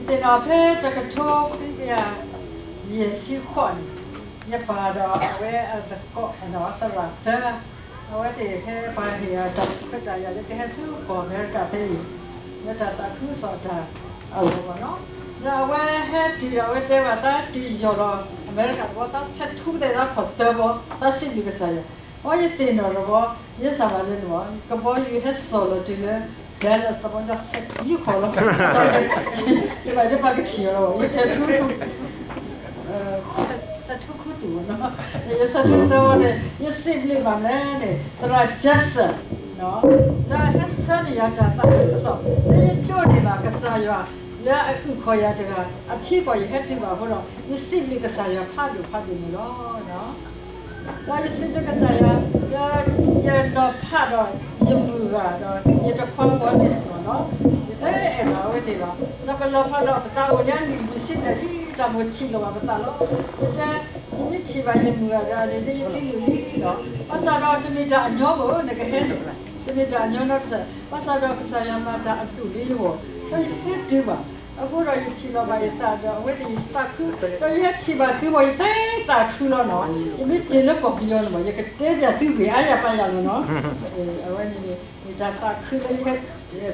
သ့ၣ်နီၣ်ဖဲတကထိခွံကယၤယဲၢ်ဆံဃိးန့ၣ်, ယပၢ်ဒီးအဝဲအသကိးဒီးသရၣ်သၢ, အဝဲသ့ၣ်ဟဲပှၤဟ့ၣ်အတၢ်ခွဲးတၢ်ယာ်လၢကဟဲဆူကီၢ်အမဲရကၤဖဲအံၤ, လၢတၢ်သးခုကစီၣ်တၢ်အဂီၢ်ဘၣ်နီၤ. လၢအဝဲဟဲတုၤဒီးအဝဲတဲဘၣ်သးတုၤယီၢ်လီၤအမဲရကၤတဘျီ သးဆဲးထူကသ့ၣ်သးခီၣ်သၢဘီ, သးစံးဘျုးကစၢ်ယွၤ, အီ ယသ့ၣ်နီၣ်တဘျီ, ယစၢ်ဘၣ်လၢန့ၣ်ဘၣ် ကဘီယူၤဟဲစိာ်လီၤတုၤလၢ Dallas တဘျီ ယဆဲးထူယုၢ်ခီၣ်လီၤ, ယဘၣ်ဒ်ပှၤကထံၣ်အီၤလီၤ ယဆဲးထူ ဆဲးထူခူသူၣ်နီၤ, ယဆဲးထူသၢဘီန့ၣ် ယစံးဘျုးဘၣ်မနုၤလဲၣ်န့ၣ် သရၣ် Jackson လၢအဟဲဆှၢန့ၢ်ယၤတၢ်သးခုကစီၣ် လၢယဒိးန့ၢ်ဘၣ်ကစၢ်ယွၤ လၢအအုၣ်ခီၣ်ယၤတဂၤ အထံကီၢ်ယဟဲတုၤဘၣ်အဃိဒီး ယစံးဘျုးကစၢ်ယွၤဖးဒိၣ်ဖးဒိၣ်န့ၣ်လီၤ. ဒီးယစံးဘျုးကစၢ်ယွၤ ဒီးယလီၤဖးဒီးယမုၢ်ဂၤဒီး ယတခွါ Wallace န့ၣ်လီၤ. ယတအဲၣ်ဘၣ်အဝဲသ့ၣ်လီၤ. ဒီးပလီၤဖးဒီးပသးအိၣ်လၢအနံၣ်လွံၢ်ဆံဘျဲၣ်လံ တၢ်မိၣ်ထံၣ်လီၤဘၣ်ပသးလီၤ. ယတဲ ယမ့ၢ်ထံၣ်ဘၣ်ယမုၢ်ဂၤဒီးန့ၣ် ယသံလုာ်လံလီၤ. ဘၣ်ဆၣ်ဒီးတမ့ၢ်တၢ်အညီဘၣ် နကဟဲန့ၣ် တမ့ၢ်တၢ်အညီနီတစဲး, ဘၣ်ဆၣ်ဒီးကစၢ်ယွၤမၤတၢ်အဒိၣ်လၢယဂီၢ် ဒီးယဟဲတုၤဘၣ်. အဃိဒီးယထံၣ်လီၤဘၣ်ယသးဒီး အဝဲသ့ၣ်ယသးခု, ဒီးယဟဲထံၣ်ဘၣ်သုဘၣ် ယသးသးခုလီၤနီၤ. ယမ့ၢ်စံးလၢကီၢ်ပယီၤန့ၣ်ဘၣ် ယကတဲပၠးသုဂ့ၢ်အါယၤပါယၤလီၤနီၤ. အဝဲန့ၣ်န့ၣ် မ့ၢ်တၢ်သးခုလၢယဟဲ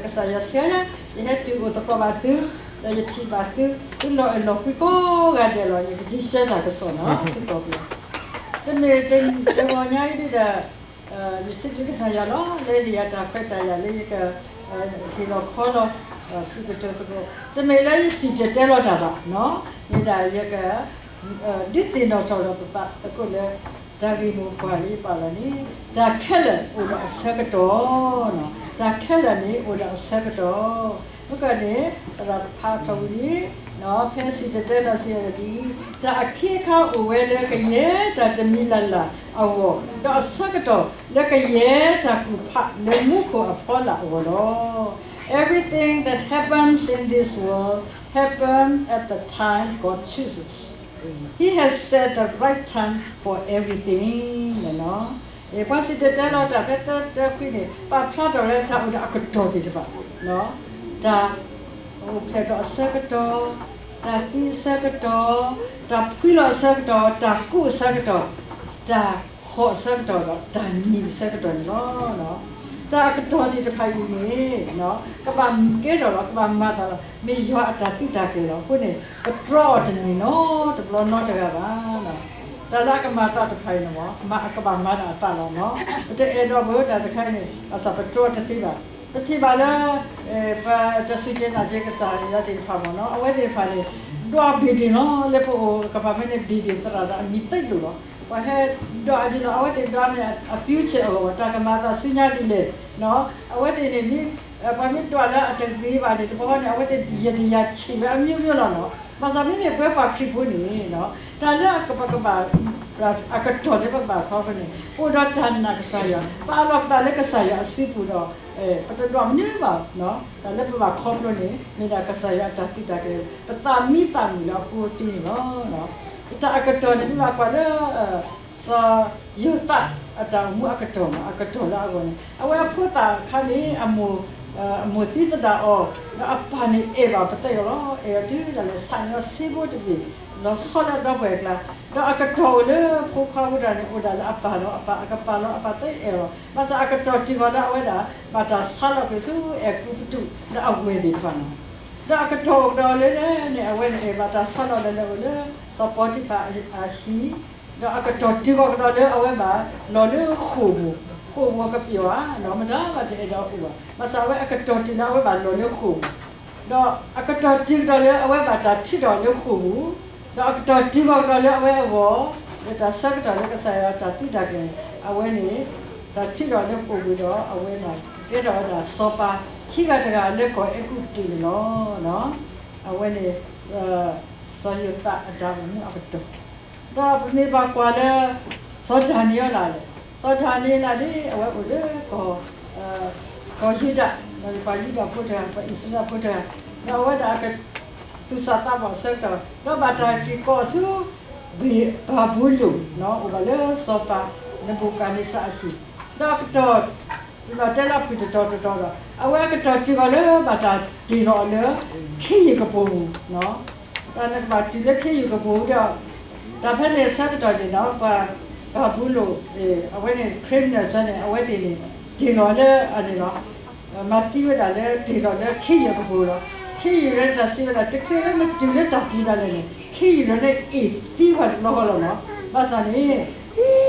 ကစၢ်ယွၤဆှၢယၤ ယဟဲတုၤအိၣ်သကိးဘၣ်သု, ဒီးယထံၣ်ဘၣ်သု, သုလီၤအဲၣ်လီၤကွံကိးဂၤဒဲးလီၤ. ယကစံးဆှၢတၢ်ကစီၣ်နီၤ သုကီၢ်ပယီၤ တမ့ၢ်တဂီၤညါအံၤဒ်ဒီး ယစံးဘျုးကစၢ်ယွၤလီၤ လၢဟ့ၣ်ယၤတၢ်ခွဲးတၢ်ယာ်လၢယက ဟ့ၣ်လီၤခီလီၤ စံးကတိၤသကိး, တမ့ၢ်လၢယစံၣ်တဲၤတဲလီၤတၢ်ဘၣ်နီၤ, မ့ၢ်ဒၣ်ယက ဒုးသ့ၣ်နီၣ်ထီၣ်ဒီးပသးသကိးလၢ တၢ်ဂ့ၢ်မိၢ်ပှၢ်လၢယပာ်လီၤန့ၣ် တၢ်ခဲလၢာ်အိၣ်ဒီးအဆၢကတီၢ်, တၢ်ခဲလၢာ်န့ၣ်အိၣ်ဒီးအဆၢကတီၢ်. မ့ၢ်ကန့ၣ် ပသးဖးထီၣ်ဝံၤလံ ဖဲစံၣ်တဲၤတဲလီၤစံးအီၤဒ်အံၤ, တၢ်အခ့အခါအိၣ်ဝဲလၢကယဲၢ်တၢ်တမံၤလၢ်လၢ်အဂီၢ်, ဒီးအဆၢကတီၢ်လၢကယဲၢ်တၢ်ကူၣ်ဖးလၢမူခိၣ်အဖီလာ်အဂီၢ်လီၤ. Everything that happens in this world happen at the time God chooses. He has set the right time for everything. ပှၤစံၣ်တဲၤတဲလီၤတၢ်ဖဲသၢတၢခွံန့ၣ် ပာ်ဖျါထီၣ်လၢတၢ်အိၣ်ဒီးအကတီၢ်သ့ၣ်တဖၣ်, တၢ်အိၣ်ဖျဲၣ်ထီၣ်အဆၢကတီၢ်, တၢ်သံအဆၢကတီၢ်, တၢ်ဖှံလီၤအဆၢကတီၢ်, တၢ်ကူးအဆၢကတီၢ်, တၢ်ဟီၣ်အဆၢကတီၢ်ဒီး တၢ်နံၤအဆၢကတီၢ်န့ၣ်လီၤ. တၢ်အကတီၢ်သ့ၣ်တဖၣ်အံၤန့ၣ် ကဘၣ်ကဲထီၣ်လီၤ ကဘၣ်မၤသးလီၤ မ့ၢ်ယွၤအတၢ်သုးတၢ်ကျဲၤလီၤ. အဃိန့ၣ် ပတြီအီၤတန့ၢ်နီတဘျီနီတဂၤဘၣ်. တၢ်လၢအကမၤသးတဖၣ်အံၤန့ၣ် ကဘၣ်မၤဒၣ်အသးလီၤ. ပတအဲၣ်ဒိးဘၣ်တၢ်တခါအံၤန့ၣ် ဘၣ်ဆၣ်ပတြီတသ့ဘၣ်. ပထံၣ်ဘၣ်လၢ ပတၢ်စူၢ်က့ၤနာ်က့ၤကစၢ်ယွၤသ့ၣ်တဖၣ်မ့ၢ်နီၤ အဝဲသ့ၣ်တဖၣ်န့ၣ် ဒွး building လီၤ လၢပအိၣ်ကပၤဖဲန့ၣ် building သရၣ်ဒီးအမံၤသ့ဒိၣ်လီၤ. ပှၤဟဲဒွးအီၤလီၤ အဝဲသ့ၣ်ဒွးမ့ၢ်အ future အဂီၢ် တၢ်ကမၤသးဆူညါဒ်လဲၣ် အဝဲသ့ၣ်န့ၣ်မ့ၢ် ပှၤမ့ၢ်ဒွးလၢအတဂ့ၤဘၣ်န့ၣ် တဘျီဃီန့ၣ် အဝဲသ့ၣ်ယဲၢ်တယၤဆံးဝဲအမျိုးမျိုးလီၤနီၤ. ဘၣ်ဆၣ်မ့မ့ၢ်ပဝဲပှၤခရံာ်ဖိန့ၣ် တၢ်လၢအကဘၣ် အကတီၢ်လၢပကဘၣ်ခီဖျိန့ၣ် ပအိၣ်ဒီးတၢ်နာ်ကစၢ်ယွၤ ပအးလီၤပသးလၢကစၢ်ယွၤအစုပူၤဒီး ပတဒွးမနုၤဘၣ် တၢ်လၢပဘၣ်ခီဖျိန့ၣ် မ့ၢ်ဒၣ်ကစၢ်ယွၤအတၢ်သုးတၢ်ကျဲၤ ပသးမံသးမုာ်လၢအဃိသ့န့ၣ်လီၤ. တၢ်အကတီၢ်န့ၣ် မ့ၢ်ဘၣ်ကွၢ်လၢ စီၤယိၤသးအတၢ်အိၣ်မူအကတီၢ်မး အကတီၢ်လၢအဂီၢ်န့ၣ် အဝဲအဖိသၣ်အခါန့ၣ် အမိၢ်သံသဒၣ်အီၤ ဒီးအပၢ်န့ၣ်အဲၣ်ဘၣ်ပသးအီၤလီၤ. အဲၣ်အီၤတုၤဒၣ်လဲာ် ဆးန့ၢ်အီၤစ့ဖိတဘ့ၣ် လီၤဆီလၢအဒီပုၢ်ဝဲၢ်အကျါ ဒီးအကတီၢ်အိၣ်လၢဖိခွါဝဲဒၣ်န့ၣ် အိၣ်ဒၣ်လၢအပၢ်ဒီးအပၢ်အကပၤလီၤ အပၢ်သ့အဲၣ်လီၤ ဘၣ်ဆၣ်အကတီၢ်တုၤဃီၤလၢအဝဲဒၣ် ဘၣ်တၢ်ဆါလီၤကွံာ်ဆူအဲၤကူပတူးလၢအဝဲၢ်သ့ၣ်တဖၣ်န့ၣ် ဒီးအကတီၢ်အိၣ်ကဒီးလၢန့ၣ် အဝဲန့ၣ်အဲၣ်ဘၣ်တၢ်ဆါလီၤလၢလၢအိၣ်လၢ စီၤပီတံဖၤအဟံၣ် ဒီးအကတီၢ်တုၤဃီၤကဒီးလၢအဝဲဘၣ်လီၤလၢဃိာ်ပူၤ, ဃိာ်ပူၤအကပျီၤဧါ မတၤဘၣ်တအဲၣ်ဒိးအိၣ်ဘၣ်, ဘၣ်ဆၣ်အဝဲအကတီၢ်တုၤလၢအဝဲဘၣ်လီၤလၢဃိာ်ပူၤ, ဒီးအကတီၢ်တုၤကဒီးလၢအဝဲဘၣ်တၢ်ထုးထီၣ်လၢဃိာ်ပူၤ, ဒီးအကတီၢ်တုၤဃီၤကဒီးလၢအဝဲအဂီၢ်, လၢတၢ်ဆၢကတီၢ်လၢကစၢ်ယွၤတၢ်သုးတၢ်ကျဲၤန့ၣ် အဝဲန့ၣ် တၢ်ထုးထီၣ်လၢဃိာ်ပူၤဒီး အဝဲန့ၣ် ကဲထီၣ်ဝဲဒၣ်စီၤပၤခံဂၤတဂၤလၢကီၢ်အဲၤကူပတူးန့ၣ်လီၤ. အဝဲန့ၣ် စီၤယိၤသးအတၢ်အိၣ်မူအကတီၢ်, ဒီးပမ့ၢ်ဘၣ်ကွၢ်လၢ စီၤဒၤနံးယ့လးလဲၣ်, စီၤဒၤနံးယ့လးန့ၣ် အဝဲအိၣ်လၢ ကီၢ်ယူဒၤ, ပှၤယူဒၤဖိတဂၤ ပှၤအံၣ်စရ့လးဖိတဂၤ, ဒီးအဝဲဒၣ်အကသူၣ်စၢ်သးဘီၣ်အဆၢကတီၢ် ဒီးဘၣ်တၢ်က့ၤကိးဆူ ဘၤဘူလိၣ် အိၣ်ဘၣ်လၢစီၤပၤနဘူၤခၣ်နံစၢ်အဟံၣ်, ဒီးအကတီၢ် ပမ့ၢ်တဲလၢအဖုၣ်တတီၤတတီၤဒီး အဝဲအကတီၢ်တုၤဃီၤလၢဘၣ်တၢ်တ့ၢ်လီၤအီၤလၢ ခ့ယုၢ်ကပိာ်ပူၤ, တၢ်နကဘၣ်တုၤလၢခ့ယုၢ်ကပိာ်ပူၤဒီး တၢ်ဖဲန့ၣ်အဆၢကတီၢ်န့ၣ်ဒီး ပှၤဘၤဘူလိၣ် အဝဲန့ၣ် ခရံာ်နၢၣ်စၢန့ၣ် အဝဲသ့ၣ်န့ၣ် တ့ၢ်လီၤလၢအန့ၣ်လီၤ. မၤသံဝဲဒၣ်လၢတ့ၢ်လီၤလၢခ့ယုၢ်အကပိာ်လီၤ. ခ့ယုၢ်လၢတၢ်စံးဝဲဒၣ် တချုးလၢနတုၤလၢတၢ်ပူၤဒၣ်လဲာ်န့ၣ် ခ့ယုၢ်လၢန့ၣ်အ့ၣ်သံပှၤတဘျီဃီလီၤနီၤ. ဘၣ်ဆၣ်န့ၣ်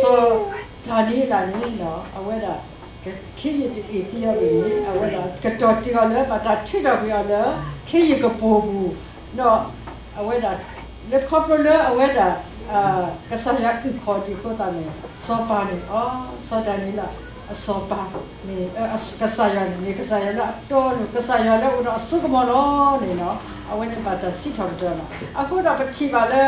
စီၤဒၤနံးယ့လးန့ၣ် အဝဲဒၣ် ခ့ယုၢ်တအ့ၣ်သံအီၤန့ၣ် အဝဲဒၣ်ကတီၢ်တုၤအီၤလၢ ဘၣ်တၢ်ထုးထီၣ်ကွံာ်အီၤလၢ ခ့ယုၢ်ကပိာ်ပူၤ, ဒီးအဝဲဒၣ် လၢခီဖျိလၢအဝဲဒၣ် ကစၢ်ယွၤအုၣ်ခီၣ်ဒံးအဃိသတးန့ၣ် စီၤပၤန့ၣ် အီ စီၤဒၤနံးယ့လး အစီၤပၤန့ၣ် ကစၢ်ယွၤန့ၣ် မ့ၢ်ကစၢ်ယွၤလၢအတီအလိၤ ကစၢ်ယွၤလၢအအိၣ်ဒီးအစိကမီၤလီၤန့ၣ်နီၤ. အဝဲန့ၣ်ဘၣ်တၢ်စံးထီၣ်ပတြၢၤလီၤ. အဃိဒီးပထံၣ်ဘၣ်လၢ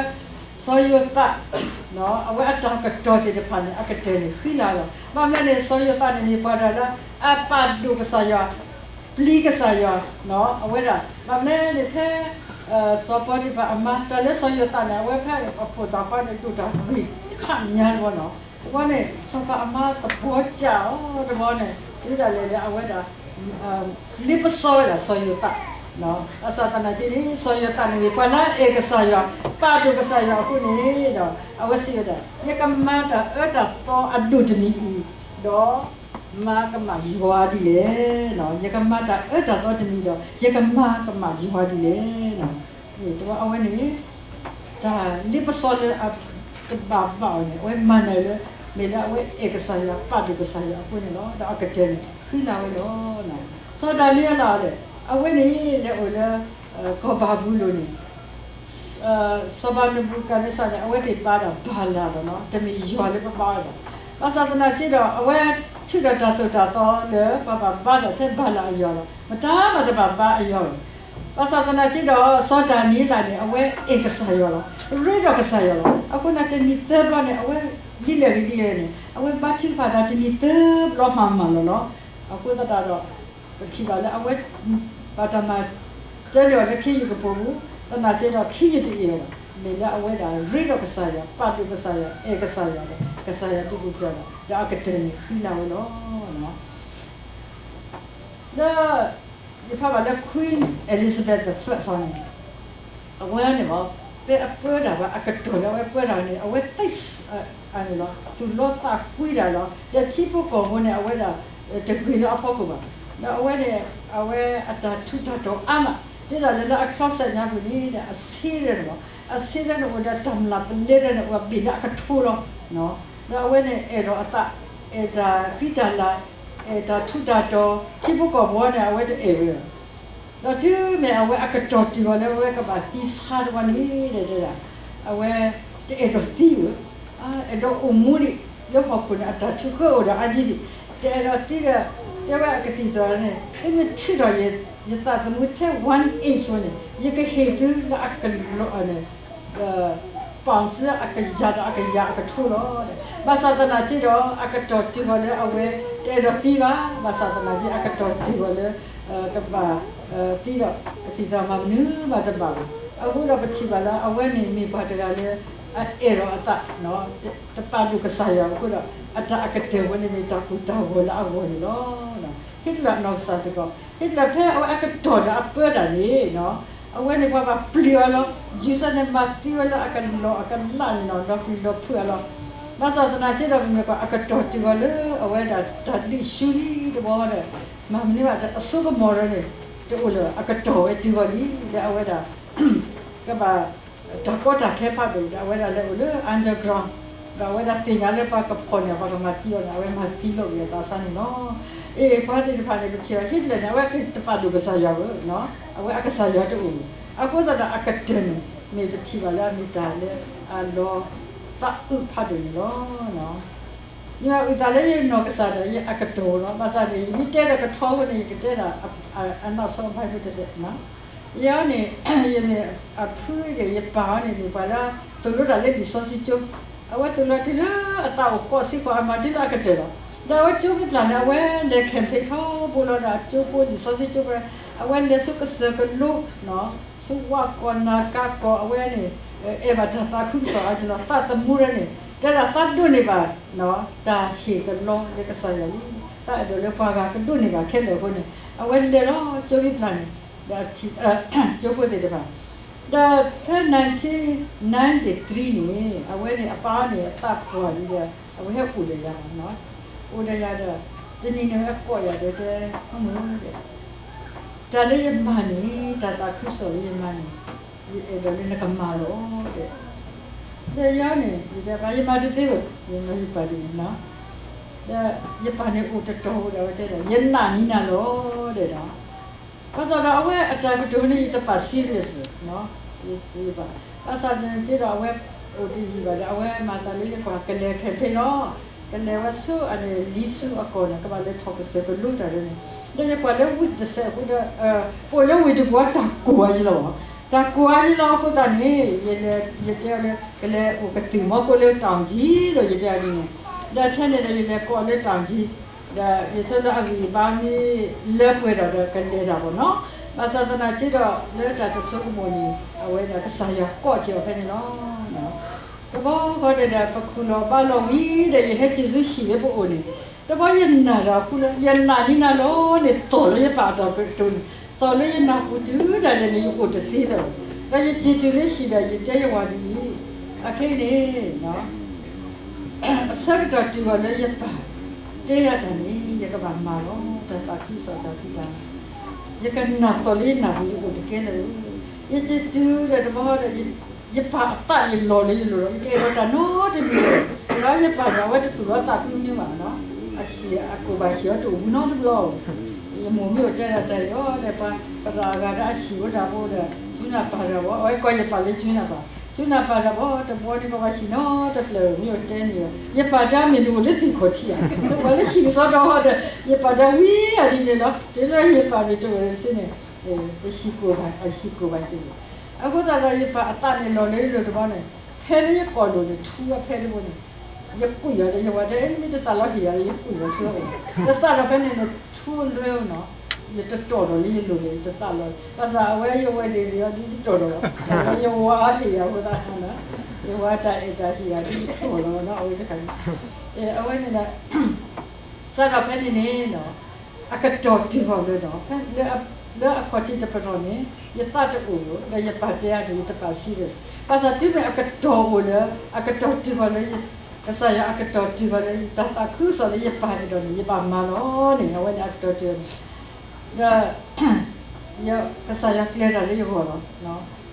စီၤယိၤသး အဝဲအတၢ်ကတီၢ်သ့ၣ်တဖၣ်န့ၣ် အကတၢၢ်န့ၣ်ဃံလၤလီၤ. ဘၣ်မနုၤလဲၣ်န့ၣ် စီၤယိၤသးန့ၣ်မ့ၢ်ပှၤတဂၤလၢ အပာ်ဒိၣ်ကစၢ်ယွၤ, ပျံၤကစၢ်ယွၤ, အဝဲဒၣ် ဘၣ်မနုၤလဲၣ်န့ၣ် ဖဲ စီၤပီတံၤဖၢ်အမါ တၢ်လၢစီၤယိၤသးန့ၣ် အဝဲဖဲအဖိးသးပှၢ်န့ၣ် ဒိၣ်တၢ်ဂ့ၤတခါညါတဘျီနီၤ. အဃိန့ၣ် စီၤပၤအမါသဘီစၢ်အီၤတဘျီန့ၣ် တုၤဒၣ်လဲာ်လၢအဝဲဒၣ် လ့ပစီဝဲဒၣ်စီၤယိၤသး ဘၣ်ဆၣ်သနာ်က့န့ၣ် စီၤယိၤသးန့ၣ်မ့ၢ်ပှၤလၢအအဲၣ်ကစၢ်ယွၤ, ပာ်ဒိၣ်ကစၢ်ယွၤအဃိန့ၣ်ဒီး အဝဲစံးဝဲဒၣ် ယကမၤတၢ်အၢတၢ်သီအဒိၣ်တမံၤအံၤ, ဒီးမၤကမၣ်ယွၤဒ်လဲၣ်. ယကမၤတၢ်အၢတၢ်သီတမံၤဒီး ယကမၤကမၣ်ယွၤဒ်လဲၣ်. အဝဲန့ၣ် တၢ်လ့ပစီလၢအတဘၣ်ဘၣ်အီၤန့ၣ် အဝဲမၤနၢၤလၢ မ့ၢ်လၢအဝဲအဲၣ်ကစၢ်ယွၤ ပာ်ဒိၣ်ကစၢ်ယွၤအဃိန့ၣ်လီၤ. ဒီးအကတၢၢ်န့ၣ် ဃံလၤဝဲလီၤ. စီၤဒၤနံးယ့လးဒီး အဝဲန့ၣ်လဲၤအိၣ်လၢ ကီၢ်ဘၤဘူလိၣ်န့ၣ် စီၤပၤနဘူၤခၣ်နံစၢ်န့ၣ် အဝဲသ့ၣ်ဘါဒီးဘၤလၣ်လီၤနီၤ, တမ့ၢ်ယွၤလၢပဘါအီၤဘၣ်. ဘၣ်ဆၣ်သနာ်က့ဒီး အဝဲထုးထီၣ်တၢ်သိၣ်တၢ်သီလၢ ပှၤဘၣ်ဘါဒီးထဲဘၤလၣ်အယွၤလီၤ. မတၤမးတဘၣ်ဘါအယွၤဘၣ်. ဘၣ်ဆၣ်သနာ်က့ဒီး စီၤဒၤနံးယ့လးန့ၣ် အဝဲအဲၣ်ကစၢ်ယွၤလီၤ. ရ့ဒီးကစၢ်ယွၤလီၤ. အဃိန့ၣ်တနံၤသၢဘျီန့ၣ် အဝဲဒ်လဲၣ်ဂ့ၤဒ်လဲၣ်န့ၣ် အဝဲဘါထုကဖၣ်တၢ်တနံၤသၢဘျီမးမးလီၤနီၤ. အဃိသတးဒီး ပထံၣ်ဘၣ်လၢအဝဲ ဘၣ်တၢ်မၤတၢ်လၢအီၤလၢခ့ယုၢ်ကပိာ်ပူၤ, သနာ်က့ဒီးခ့ယုၢ်တအ့ၣ်အီၤဘၣ်. မ့ၢ်လၢအဝဲဒၣ်ရ့ဒီးကစၢ်ယွၤ, ပာ်ဒိၣ်ကစၢ်ယွၤ, အဲၣ်ကစၢ်ယွၤဒီး ကစၢ်ယွၤဒုးပူၤဖျဲးအီၤ, ဒီးအကတၢၢ်န့ၣ်ဃံလၤဝဲလီၤ. လၢ ယဖးဘၣ်လၢ Queen Elizabeth the First န့ၣ် အဝဲန့ၣ်လီၤ, ဖဲအပၢတၢ်ဘၣ် အကတီၢ်လၢအဝဲပၢတၢ်န့ၣ် အဝဲသ့ၣ် န့ၣ်လီၤ သူၣ်လီသးကွံတၢ်လီၤ. ဒီးထံဖိကီၢ်ဖိန့ၣ် အဝဲဒၣ် တဂ့ၤလၢအဖီခိၣ်ဘၣ်. ဒီးအဝဲန့ၣ် အဝဲအတၢ်ထူးတၢ်တီၤအါမး ဒ်သိးလၢလၢအ closet ညါပူၤန့ၣ် အဆ့ဒၢန့ၣ်လီၤ. အဆ့ဒၢန့ၣ်အိၣ်ဒီးတၢ်မျၢ်ပလဲဒၢန့ၣ် အိၣ်အဘ့ၣ်လၢအကထိလီၤ. ဒီးအဝဲန့ၣ်အဲၣ်ဒိးအသး, အဲၣ်တၢ်ဃံတၢ်လၤ, အဲၣ်တၢ်ထူးတၢ်တီၤ, ထံဖိကီၢ်ဖိန့ၣ် အဝဲတအဲၣ်ဝဲဘၣ်. ဒီးတုၤမ့ၢ်အဝဲအကတီၢ်တုၤအီၤလၢအဝဲကဘၣ်သံဆါတဝီန့ၣ် တဲဒၣ် အဝဲတအဲၣ်ဒိးသံဘၣ်. အဲၣ်ဒိးအိၣ်မူဒံး လၢဟီၣ်ခိၣ်န့ၣ် အတၢ်ထုးဃၢအိၣ်ဒီးအါကံဒံး, တအဲၣ်ဒိးသံဒီး တဲဝဲအကသံၣ်သရၣ်န့ၣ် သုမ့ၢ်ထုးထီၣ်ယသးသမူထဲ one inch ဝဲန့ၣ် ယကဟ့ၣ်သုလၢအကလီၤန့ၣ် pounds လၢအကယၤဒီးအကယၤအကထိလီၤ. ဘၣ်ဆၣ်သနာ်က့ဒီး အကတီၢ်တုၤဃီၤလၢအဝဲ တအဲၣ်ဒိးသံဘၣ်. ဘၣ်ဆၣ်သနာ်က့ အကတီၢ်တုၤဃီၤလၢ ကဘၣ်သံဒီး ကသံၣ်သရၣ်မၤမနုၤမးတဘၣ်ဘၣ်. အဃိဒီးပထံၣ်ဘၣ်လၢအဝဲန့ၣ်မ့ၢ်ပှၤတဂၤလၢ အအဲၣ်ဒိးအသး တပာ်ဒိၣ်ကစၢ်ယွၤအဃိဒီး အတၢ်အကတၢၢ်ဝဲန့ၣ်မ့ၢ်တၢ်ကိၢ်တၢ်ဂီၤလၢအဂီၢ်န့ၣ်လီၤ. Hitler နီၢ်ကစၢ်စ့ၢ်ကီး Hitler ဖဲအဝဲအကတီၢ်လၢအပၢတၢ်န့ၣ် အဝဲန့ၣ်ပှၤဘၣ်ပျံၤအီၤလီၤ. ယူၤစဲးန့ၣ် မၤသံဝဲလၢအကလီၢ်အကလးန့ၣ်လီၤ, လီၤပျံၤလီၤဖုးအီၤလီၤ. ဘၣ်ဆၣ်သနာ်က့ဒီး ပမ့ၢ်ကွၢ်အကတီၢ်တုၤဃီၤလၢ အဝဲဒၣ်တၢ်ဒုးဆူလံတဘျီဒီး မၤမနုၤဘၣ် အစိကမီၤရၢန့ၣ် တအိၣ်လၢၤဘၣ်, အကတီၢ်ဝဲတုၤဃီၤလံ လၢအဝဲဒၣ် ကဘၣ် တၢ်ကီတၢ်ခဲဖးဒိၣ်ဒီး အဝဲဒၣ်လဲၤအိၣ်လၢ underground ဒီးအဝဲဒၣ်သ့ၣ်ညါလၢပှၤကဖီၣ်န့ၢ် ပှၤကမၤသံအီၤန့ၣ် အဝဲမၤသံလိာ်က့ၤအသးစၢ်န့ၣ်လီၤ. အ့ၣ် ပှၤသ့ၣ်တဖၣ်န့ၣ် ပထံၣ်ဘၣ် Hitler န့ၣ် အဝဲကတပာ်ဒိၣ်ကစၢ်ယွၤဘၣ်, အဝဲအကစၢ်ယွၤတအိၣ်ဘၣ်. အဃိသတးဒီးအကတၢၢ်န့ၣ် မ့ၢ်ပထံၣ်ဘၣ်လၢအမ့ၢ်တၢ်လၢအလီၤသးအုးဖးဒိၣ်န့ၣ်လီၤ. ယအုၣ်သးလၢယနီၢ်ကစၢ်ဒီးယအကတီၢ်လီၤ. ဘၣ်ဆၣ်န့ၣ် ယမ့ၢ်တဲဒီးကထီအဃိန့ၣ် ယကတဲဒီး အနီၢ်ဆီဘၣ်ဒ်တစဲး ယဲန့ၣ် ယမ့ၢ်အဖုဒီး ယပၢ်အီၤန့ၣ် မ့ၢ်ပှၤလၢ သိၣ်လိတၢ်လၢလံာ်စီဆှံကၠိ, အဝဲသိၣ်လိတုၤလၢအသးအိၣ်ဃိးဆံဃိး အမၤဒ်လၢအကတၢၢ်လီၤ. ဒီးအဝဲကၠိမ့ၢ်ပျၢ်န့ၣ် အဝဲလဲၤ camping ထီဘိလီၤဒီး အကၠိဖိလံာ်စီဆှံကၠိဖိ, အဝဲလဲၤဆူကစၢၢ်ကလိ ဆူဝးကီၢ်နၤကၤကီၢ် အဝဲန့ၣ် အဲၣ်ဘၣ်တၢ်သးခုကစီၣ်အါကလီၤ. သးသမူရၢန့ၣ် တဲဒၣ်သးဒိးန့ၢ်ဘၣ် တၢ်ဟ့ၣ်ကလီလၢကစၢ်ယွၤလံ. တၢ်အဲၣ်ဒိးလၢပှၤဂၤကဒိးန့ၢ်ဘၣ်ခဲလၢာ်အဃိန့ၣ် အဝဲလဲၤလီၤကၠိမံပျၢ်န့ၣ် ဒီးအထံၣ် ကၠိဖိသ့ၣ်တဖၣ် ဒီးဖဲ nineteen ninety-three န့ၣ် အဝဲန့ၣ်အပၢ်န့ၣ် အသးပှၢ်လံဒီး အဝဲဟဲအိၣ်ဒီးယၤလီၤ. အိၣ်ဒီးယၤဒီး တနံၤန့ၣ်ဝဲကိးယၤဒီးတဲ မုၢ်မုၢ် တၢ်လၢယမၤန့ၣ် တၢ်သးခုကစီၣ်လၢယမၤန့ၣ် ယအဲၣ်ဒိးလၢနကမၤလီၤ တဲ. ဒီးယၤန့ၣ် ယတဲ ပၢ် ယမၤတသ့ဘၣ်, ယမၤယပၢ်ဒ်န့ၣ်လီၤ. ဒီးယပၢ်န့ၣ်အိၣ်တတီၤဝဲဒီး အဝဲတဲဒီး ယနာ်န့ၢ်နၤလီၤ တဲဒီး ဘၣ်ဆၣ်ဒီးအဝဲအတၢ်ကတိၤန့ၣ် ယတပာ် serious ဘၣ်, ယပာ် ဘၣ်ဆၣ်သနာ်က့ဒီး အဝဲအိၣ်တယံာ်ဘၣ်ဒီး အဝဲမၤသးလၢယကွၢ်ကလဲၤခဲလၢာ်လီၤ. ကလဲၤဝဲဆူအန့ၣ် လံဆူအကီၢ်န့ၣ် ကဘၣ်လဲၤထီၣ်ကစၢၢ်ကလိတၢ်ဒ်န့ၣ်, ဒီးယကွၢ်လၢဝံတစဲးအဃိဒီး ပအိၣ်လၢဝ့ၢ်တကူၣ်အတၢ်ကိၢ်အါယလီၤ, တၢ်ကိၢ်အါယလီၤအဃိသတးန့ၣ် ယတဲအီၤလၢ ကလဲၤအိၣ်ကသ့ၣ်မီၤကိးလၢတၢ်အီၣ်ကံဒီး ယတဲအီၤဒ်န့ၣ်, ဒီးထဲန့ၣ်ဒီး ယလဲၤကိးလၢတၢ်အီၣ်ကံ ဒီးယဆိလၢအဂံၢ်အဘါမ့ၢ်လၢပှဲၤဒီး ဒီးကလဲၤတၢ်ဘၣ်နီၤ, ဘၣ်ဆၣ်သနာ်က့ဒီး လၢတၢ်တဆိကမိၣ်န့ၣ် အဝဲဒၣ်ကစၢ်ယွၤကိးက့ၤအီၤဖဲန့ၣ်လီၤ. တဘျီဃီန့ၣ်ဒီး ပခူၣ်လီၤဘါလီၤဝံၤဒီး ယဟဲက့ၤဆူဟံၣ်လၢပအိၣ်န့ၣ်, တဘျီယနာ်တၢ်ဃိလၢ ယနာ်န့ၢ်နၤလီၤန့ၣ် သီၣ်လၢယပၢ်အတၢ်ကတိၤန့ၣ် သီၣ်လၢယနၢ်ပူၤတုၤဒၣ်လဲာ်န့ၣ် ယအိၣ်တသ့လၢၤဘၣ်, ဒီးယက့ၤတုၤလၢဟံၣ်ဒီး ယတဲယဝၤဒ်အံၤ, အခဲအံၤန့ၣ် အဆၢကတီၢ်တုၤအီၤလၢယပၢ်တဲယၤတၢ်န့ၣ် ယကဘၣ်မၤလီၤ တၢ်သးခုကစီၣ်တၢ်ဖံးတၢ်မၤ, ယကနာ်သီၣ်လၢယနၢ်ပူၤ ယအိၣ်တကဲလၢၤ, ယက့ၤတုၤဒီးတဘျီဒီး ယပၢ်အသးန့ၣ်လီၤလၢယလိၤလီၤ, ယတအဲၣ်ဒိးတၢ်နီတမံၤ, ဒီးယပၢ်န့ၣ် အဝဲတသူၣ်လီၤသးကွံမ့ၢ်ဘၣ်နီၤ, အဟံၣ်အကိၢ်ဘၣ်ဟံၣ်အီၤတအိၣ်ဘၣ်နီတဘျီ, ယမိၢ်မ့ၢ်အိၣ်တဲဒၣ်တၢ်အံၤဒီး ပသရၣ်အဂၤဒီးအဟံၣ်ဝဲဒၣ်ဖိဒီး ဆူနၢ်ပၢ်တၢ်ဘီ, အဝဲကိးယပၢ်လၢဆူနၢ်ပၢ်, ဆူနၢ်ပၢ်တၢ်ဘီ တဘျီန့ၣ် ပဘၣ်ဟံၣ်နီတဖျၢၣ် မ့ၢ်အိၣ်တဲန့ၣ်, ယပၢ်တဲမ့ၢ်နအိၣ်လၢသ့ၣ်ခီၣ်ထံးဧါ, နပှၤလၢဟံၣ်ကစီဒီဟီဒီး ယပၢ်တဲဝံၤအဒ်န့ၣ်လီၤ, တုၤလၢယပၢ်န့ၣ်တအိၣ်လၢၤစ့န့ၣ် ပဟံၣ်ကိၢ်ဘၣ် အဟံၣ်ကိၢ်ဘၣ်တအိၣ်, အဃိသတးဒီး ယပၢ်အသးန့ၣ်လီၤလၢယလိၤတဘျီန့ၣ်, ဖဲလၢယကိာ်လိၤန့ၣ် ထူအဖဲတဘိန့ၣ် ယကွံာ်အီၤဒီး ယဝၤတဲ အဲ နမ့ၢ်တသးလီၤဟ့ၣ်ယၤဒီး ယကွံာ်လီၤဆူအအိၣ်, ကစးဒီးဖဲန့ၣ်န့ၣ် ထူလွဲနီၤ, ယတတီၢ်ဒီးလၢယလိၤန့ၣ် ယတသးလီၤ, ဘၣ်ဆၣ်အဝဲယဝဲဒ်န့ၣ်ဒီး ယတီၢ်ဒီးလီၤ, ယဝၤဟ့ၣ်ယၤအဃိသတး, ယဝၤတၢ်အဲၣ်တၢ်ဟ့ၣ်ယၤဒီး ယတီၢ်လီၤနီၤ အဝဲတခါန့ၣ်, အဝဲန့ၣ်ဒီး စးထီၣ်ဖဲန့ၣ်န့ၣ်ဒီး အကတီၢ်တုၤဃီၤလၢဒီး လၢအခီၣ်ထံးတပတီၢ်န့ၣ် ယသးတအိၣ်လၢၤ ဒီးယပာ်တဲအါန့ၣ် ယတပာ် serious, ဘၣ်ဆၣ်တုၤမ့ၢ်အကတီၢ်အိၣ်လၢ အကတီၢ်တုၤဃီၤလၢ ကစၢ်ယွၤအကတီၢ်တုၤဃီၤလၢ တၢ်သးခုကစီၣ်လၢယပာ်ကဒီးန့ၣ် ယဘၣ်မၤလီၤန့ၣ် အဝဲန့ၣ်အကတီၢ်တုၤန့ၣ်, ဒီး ကစၢ်ယွၤကျဲၤတၢ်လၢယဂီၢ်လီၤ.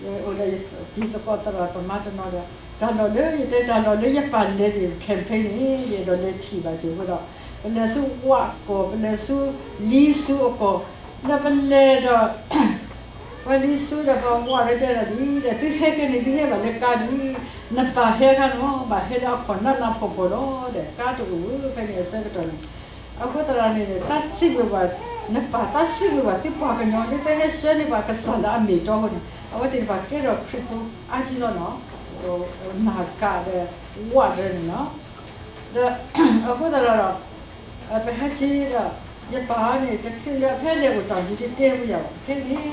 ယအိၣ်ဒီးယတံၤသကိးသရၣ်သမါတနီၤဒီး တၢ်လီၢ်လၢယတဲ တၢ်လီၢ်လၢယပာ်လဲၤဒံး campaign န့ၣ် ယအဲၣ်ဒိးလဲၤထံၣ်ဘၣ်က့ၤအဃိဒီး ပလဲၤဆူဝးကီၢ် ပလဲၤဆူလံဆူအကီၢ်, ဒီးပလဲၤဒီး ပှၤလံဆူဒီးပှၤဝးရၢတဲဒၣ်ဒ်ဒီး သုဟဲကဲန့ၣ် သုဟဲဘၣ်လၢကါဒ်, နပၢ်ဟဲခါန့ၣ် ဘၣ်ဟဲလၢအခီၣ်နးနးဖှီၣ်ဖှီၣ်လီၤဒီး ကါတအိၣ်ဝဲဖဲန့ၣ်အဆၢကတီၢ်န့ၣ်, အဃိသတးန့ၣ် တၢ်စံးဘျုးဘၣ် နပၢ် တၢ်စံးဘျုးဘၣ်သုပှၤကညီ လၢသုဟဲဆှၢန့ၢ်ပှၤကစၢ်လၢအမ့ၢ်တီအဃိန့ၣ် အဝဲသ့ၣ်တဖၣ်ကဲထီၣ်ခရံာ်ဖိအါကံလီၤနီၤ, နၢ်ကးဒီးဝးရၢန့ၣ်လီၤ. ဒီးအဃိသတးဒီး ပဟဲက့ၤဒီး ယပၢ်န့ၣ် တချုးလၢအဖဲလဲၤအိၣ်တၢ်က့ၤတတဲဝဲယၤဘၣ် ခဲ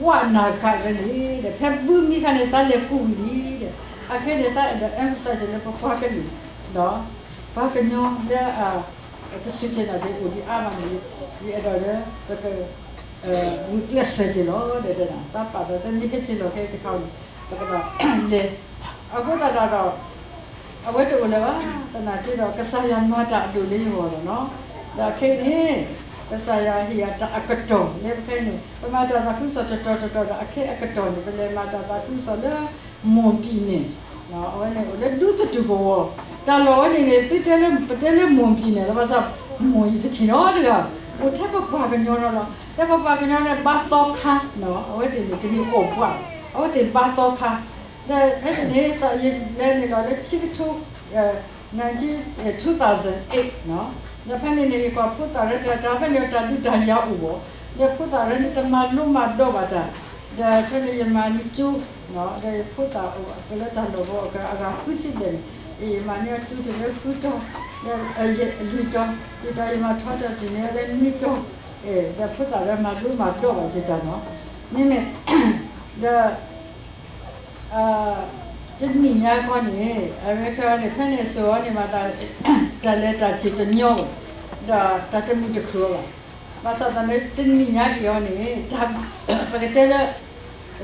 အံၤန့ၣ်ဒီး ဝးနၢ်ကးလၢန့ၣ်ဒီး ဖဲဘုမံခါန့ၣ် တၢ်လဲၤကူးဝံၤလံဒီး အခဲအံၤန့ၣ် တၢ်အဲၣ်ဒိး emphasize လၢပပှၤကလုာ်ဒီး ပှၤကညီလၢ တစူၢ်က့ၤနာ်က့ၤအိၣ်ဒံးအါမးန့ၣ် ယအဲၣ်ဒိးလၢ ပက ဂုာ်ကျဲးစၢးက့ၤလီၤ ဒီးတဲဒၣ် တၢ်ပာ်သး တမ့ၢ်ဟဲက့ၤလီၤခဲအံၤတခါန့ၣ် ပကဘၣ်လဲၤ အဃိသတးဒီး အဝဲတအိၣ်လၢၤဘၣ် သနာ်က့ဒီး ကစၢ်ယွၤမၤတၢ်အဒိၣ်လၢယဂီၢ်လီၤနီၤ, ဒီးအခဲအံၤန့ၣ် ကစၢ်ယွၤဟ့ၣ်ယၤတၢ်အကတီၢ်လၢပခဲအံၤန့ၣ် ပမၤတၢ်သးခုကစီၣ်တတီၤတတီၤဒီး အခဲအံၤအကတီၢ်န့ၣ် ပလဲၤမၤတၢ်သးခုကစီၣ်လၢ မွန်ပြည်နယ် အဝဲန့ၣ်အိၣ်လၢဒူသတူၢ်ကဝီၤ, တၢ်လီၢ်ဝဲန့ၣ်န့ၣ် သုတဲလၢ ပတဲလၢ မွန်ပြည်နယ် လီၤ ဘၣ်ဆၣ် မွန် ယတထံၣ်နီတဂၤ, အိၣ်ထဲပပှၤကညီလီၤလီၤ, လၢပပှၤကညီန့ၣ် ဘါသီခါနီၤ, အဝဲသ့ၣ်န့ၣ် တမ့ၢ်အိၣ်ဘှး, အဝဲသ့ၣ်ဘါသီခါ, ဒီးဖဲန့ၣ်န့ၣ် ယလဲၤန့ၣ်လီၤလၢဆံကထိ nineteen two thousand eight နီၤ, ဒီးဖဲန့ၣ်န့ၣ် ယကွၢ်ဖိသၣ်ရၢတဂၤ တၢ်ဖဲန့ၣ်တၢ်ဒုးတၢ်ယၤအိၣ်ဘၣ်, ဒီးဖိသၣ်ရၢန့ၣ် တမၤလိမၤဒိးဘၣ်တၢ်, ဒီးဖဲန့ၣ်ယမၤန့ၢ်ကၠိ, ဒီးယဖိသၣ်အိၣ်လၢတၢ်လီၢ်ဘီ အဂၤဃုဆံဘျဲၣ်န့ၣ်, ယမၤန့ၢ်အီၤကၠိတုၤလၢဃုတီၤ, လွံၢ်တီၤ, လွံၢ်တီၤယမၤထီထီၣ်တုၤန့ၣ်လၢနွံတီၤ, ဒီးဖိသၣ်ရၢမၤလိမၤဒိးဘၣ်က့ၤတၢ်နီၤ, မ့မ့ၢ် ဒီး တနံၣ်ညါခီန့ၣ် အဝဲခဲအံၤန့ၣ် ဖဲန့ၣ်အစိၤအီၤန့ၣ် မၤသး တၢ်လဲၤတၢ်က့ၤတညီဘၣ်, ဒီးတၢ်တမုာ်တခုၣ်အီၤဘၣ်. ဘၣ်ဆၣ်သနာ်က့ တနံၤညါအံၤအီၤန့ၣ် ပကတဲလၢ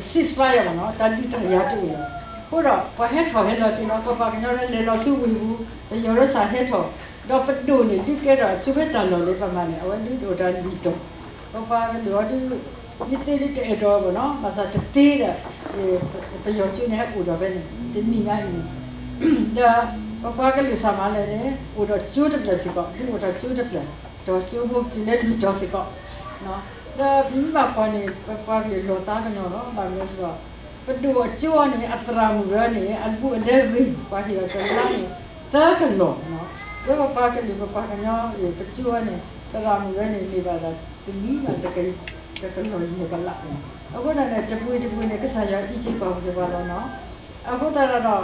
ceasefire မ့ၢ်နီၤ, တၢ်ဒုးတၢ်ယၤတအိၣ်လၢၤ. အဃိဒီး ပှၤဟဲထီၣ်ဟဲလီၤသ့ၣ်နီၤ, ကီၢ်ပှၤကညီလၢလဲၤလီၤဆူဝ့ၢ်ပူၤ, ပယီၤရၢစၢ်ဟဲထီၣ်, ဒီးပဒိၣ်န့ၣ် ဒုးကဲထီၣ်အကၠိဖဲတၢ်လီၢ်လၢပမၤန့ၣ် အဝဲဒုးအိၣ်တၢ်လွံၢ်တီၤ, ပပှၤကလုာ်အီၤဒုး မ့ၢ်သ့ဒုးတအဲၣ်ဒိးဘၣ်နီၤ, ဘၣ်ဆၣ်တသ့ဒီး ပယီၤကၠိန့ၣ်ဟဲအိၣ်ဒီးဖဲန့ၣ် တနံၤညါအံၤန့ၣ်, ဒီးပပှၤကလုာ်စၢ်မၤလဲၣ်န့ၣ် အိၣ်ဒီးကၠိတဖျၢၣ်စ့ၢ်ကီး, ဒုးအိၣ်ထီၣ်ကၠိတဖျၢၣ်, တီၤကၠိဖိတုၤလၢလွံၢ်တီၤစ့ၢ်ကီး, ဒီးပမ့ၢ်ဘၣ်ကွၢ်န့ၣ် ပပှၤကလုာ်လီၤသးကညီၤလီၤ. ဘၣ်မနုၤအဃိဒီး ပဒိၣ်အကၠိအီၤန့ၣ် အသရၣ်မုၣ်ရၢန့ၣ် အဘူးအလဲဂ့ၤ ပှၤဟ့ၣ်အီၤတလါန့ၣ် သၢကလီၢ်, လၢပပှၤကလုာ်ပပှၤကညီအံၤ ပကၠိအီၤန့ၣ် သရၣ်မုၣ်ရၢန့ၣ် န့ၢ်ဘၣ်ဒၣ်တနံၤဘၣ် တကလီၢ်ယဲၢ်ကလးန့ၣ်, အဃိသတးန့ၣ် တပှ့ၤတပှ့ၤန့ၣ် ကစၢ်ယွၤအံးက့ၤပှၤဝံၤတပှၤလီၤနီၤ. အဃိသတး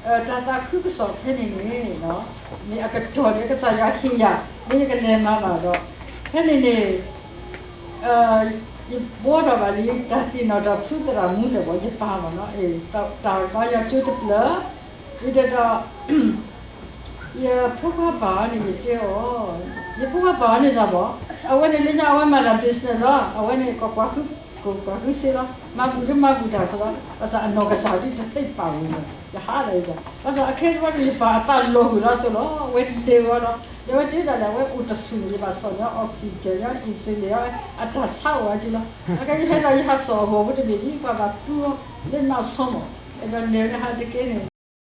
ဒီး တၢ်သးခုကစီၣ်ဖဲန့ၣ်န့ၣ် မ့ၢ်အကတီၢ်န့ၣ် ကစၢ်ယွၤဟ့ၣ်ယၤ လၢယကလဲၤမၤဘၣ်ဒီး ဖဲန့ၣ်န့ၣ် ယဘှီထီၣ်ဘၣ်လံ တၢ်သ့ၣ်နီၣ်ထီၣ်ဖုသရၣ်မုၣ်လၢာ်ဘၣ် ယပၢ်မ့ၢ်နီၤ, တၢ်ဘါယွၤကၠိတဖျၢၣ်, ယတဲဒီး ယဖိခွါပၢ်အီၤန့ၣ် ယတဲအီၤ, ယဖိခွါပၢ်အီၤန့ၣ်စ့ၢ်ဘၣ်, အဝဲန့ၣ်လၢညါအဝဲမၤတၢ် business လီၤ, အဝဲန့ၣ် ကကွၢ်ဟုစ့လီၤ, မၤဘူၣ်တမၤဘူၣ်တၢ်စ့ၢ်လီၤ, ဘၣ်ဆၣ်အနီၢ်ကစၢ်ဒ်တသ့ပာ်ဝံၤလီၤ, ယဟးဒၣ်ယၤ, ဘၣ်ဆၣ်အခဲအံၤန့ၣ် ယပၢ်အသးလီၤဂုာ်လီၤအသိးလီၤ, အဝဲလဲၤဝဲလီၤ, ဒီးအဝဲတဲဒၣ်လဲာ် အဝဲအိၣ်တဆူၣ်န့ၣ် ယဘၣ်စိာ်န့ၢ် oxygen လၢ insulin လၢ အတၢ်ဆါအိၣ်ဝဲက့လီၤ, အခဲအံၤယဟဲဒီးယဟးစိာ်အဂီၤဖိတဘ့ၣ်လံ ပှၤဘၣ်ပူအီၤ လၢနီၢ်ဆီမး, အဲၣ်ဒိးလဲၤဝဲဟးတက့ၢ်န့ၣ်